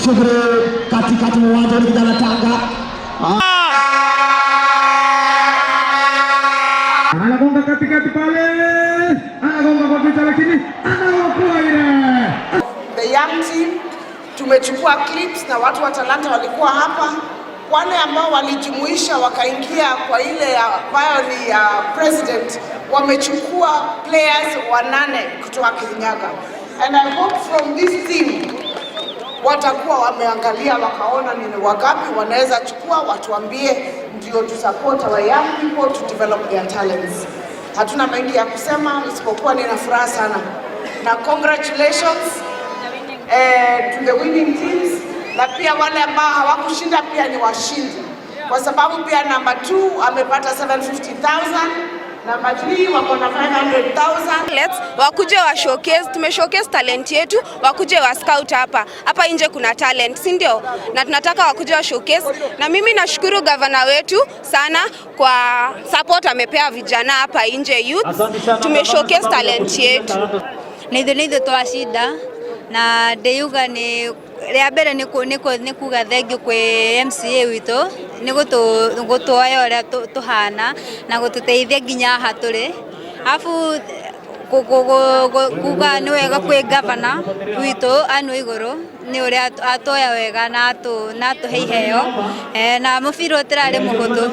Shughuli katikati mwa uwanja kijana Tanga. Anagonga katikati pale, anagonga kwa kichwa, lakini anaokoa ile. The young team tumechukua clips na watu wa talanta walikuwa hapa, wale ambao walijumuisha wakaingia kwa ile ambayo ni ya president, wamechukua players wanane kutoka Kirinyaga, and I hope from this team watakuwa wameangalia wakaona ni wangapi wanaweza chukua, watuambie, ndio to support our young people to develop their talents. Hatuna mengi ya kusema isipokuwa nina furaha sana na congratulations to the winning teams, na pia wale ambao hawakushinda pia ni washindi, kwa sababu pia number 2 amepata 750,000, number 3 wako na 500,000. Let's wakuje wa showcase, tume showcase talent yetu, wakuje wa scout hapa hapa nje kuna talent, si ndio? Na tunataka wakuje wa showcase, na mimi nashukuru gavana wetu sana kwa support amepea vijana hapa nje youth, tume showcase talent yetu. Nä ithuä twacinda na ndĩuga nĩ rĩa mbere nĩ kuga thengiũ kwĩ MCA witũ nĩ gũtuoya ũrĩa tũhana na gũtũteithia nginya haha tũrĩ, arabu kuga nĩ wega kwĩ gavana witũ anu igũrũ nĩ ũrĩa atuoya wega na atũhe iheo, na mũbira ũtĩrarĩ mũhũthũ.